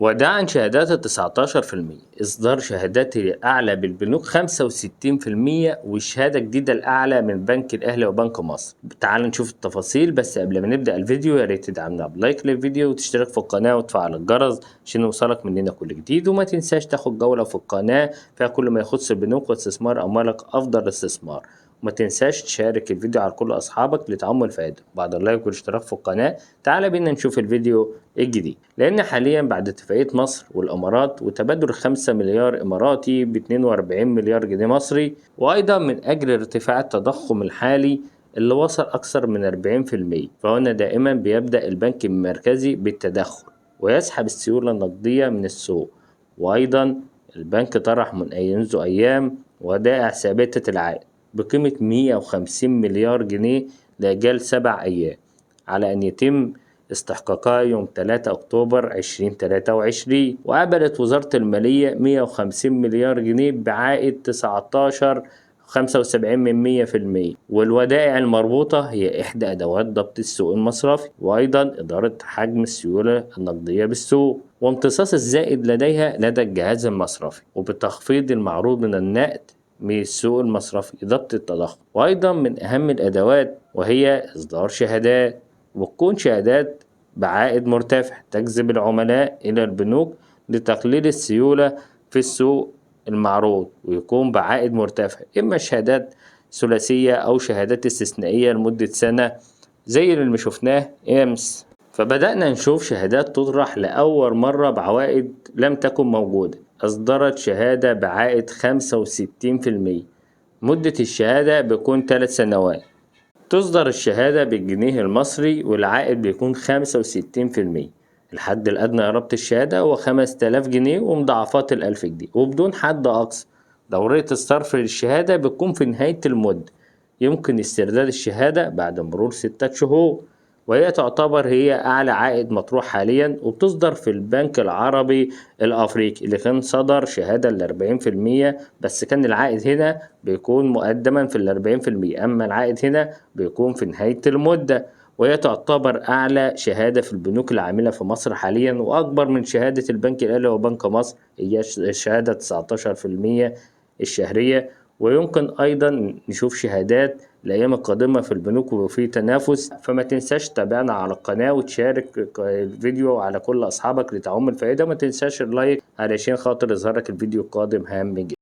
وداعا شهادات 19%، إصدار شهادات الأعلى بالبنوك 65%، وشهادة جديدة الأعلى من بنك الأهلي وبنك مصر. تعال نشوف التفاصيل، بس قبل ما نبدأ الفيديو يا ريت تدعمنا ب like للفيديو وتشترك في القناة وتفعل الجرس عشان يوصلك مننا كل جديد، وما تنساش تاخد جولة في القناة فيها كل ما يخص البنوك واستثمار أموالك أفضل استثمار، وما تنساش تشارك الفيديو على كل أصحابك لتعم الفائدة. بعد ال like والاشتراك في القناة تعال بينا نشوف الفيديو الجديد. لأن حاليا بعد اتفاقية مصر والإمارات وتبادل 5 مليار إماراتي ب 42 مليار جنيه مصري، وأيضا من أجل ارتفاع التضخم الحالي اللي وصل أكثر من 40%، فهنا دائما بيبدأ البنك المركزي بالتدخل ويسحب السيولة النقدية من السوق. وأيضا البنك طرح منذ أيام ودائع ثابتة العائد بقيمة 150 مليار جنيه لأجل 7 أيام، على أن يتم استحقاقها يوم 3 أكتوبر 2023. وقبلت وزارة المالية 150 مليار جنيه بعائد 19.75%. والودائع المربوطة هي إحدى أدوات ضبط السوق المصرفي، وأيضا إدارة حجم السيولة النقدية بالسوق وامتصاص الزائد لديها لدى الجهاز المصرفي، وبتخفيض المعروض من النقد من السوق المصرفي ضبط التضخم. وأيضا من أهم الأدوات وهي إصدار شهادات، وتكون شهادات بعائد مرتفع تجذب العملاء إلى البنوك لتقليل السيولة في السوق المعروض، ويكون بعائد مرتفع، إما شهادات ثلاثية أو شهادات استثنائية لمدة سنة زي اللي شفناه أمس. فبدأنا نشوف شهادات تطرح لأول مرة بعوائد لم تكن موجودة. أصدرت شهادة بعائد 65%، مدة الشهادة بيكون 3 سنوات. تصدر الشهادة بالجنيه المصري والعائد بيكون 65%. الحد الأدنى لربط الشهادة هو 5000 جنيه ومضاعفات 1000 جنيه وبدون حد أقصى. دورية الصرف للشهادة بتكون في نهاية المدة، يمكن استرداد الشهادة بعد مرور 6 شهور، وهي تعتبر هي أعلى عائد مطروح حاليا. وبتصدر في البنك العربي الأفريقي اللي كان صدر شهادة 40%، بس كان العائد هنا بيكون مقدما في 40%، أما العائد هنا بيكون في نهاية المدة. وهي تعتبر أعلى شهادة في البنوك العاملة في مصر حاليا، وأكبر من شهادة البنك الأهلي وبنك مصر، هي شهادة 19% الشهرية. ويمكن أيضا نشوف شهادات الأيام القادمة في البنوك وفي تنافس. فما تنساش تتابعنا على القناة وتشارك الفيديو على كل أصحابك لتعم الفائدة، وما تنساش اللايك علشان خاطر يظهرك الفيديو القادم هام جدا.